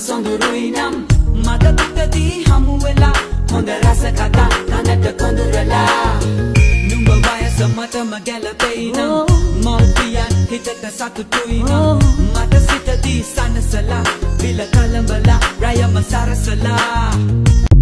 සොඳුරුයි නම් මට දුකදී හමු වෙලා හොඳ රස කතා කනට කොඳුරලා නුඹ වයස මටම ගැලපෙයි නම් මව්පියන් හිතට සතුටුයි නම් මට සිතදී සනසලා බිල කලඹලා රයම සරසලා.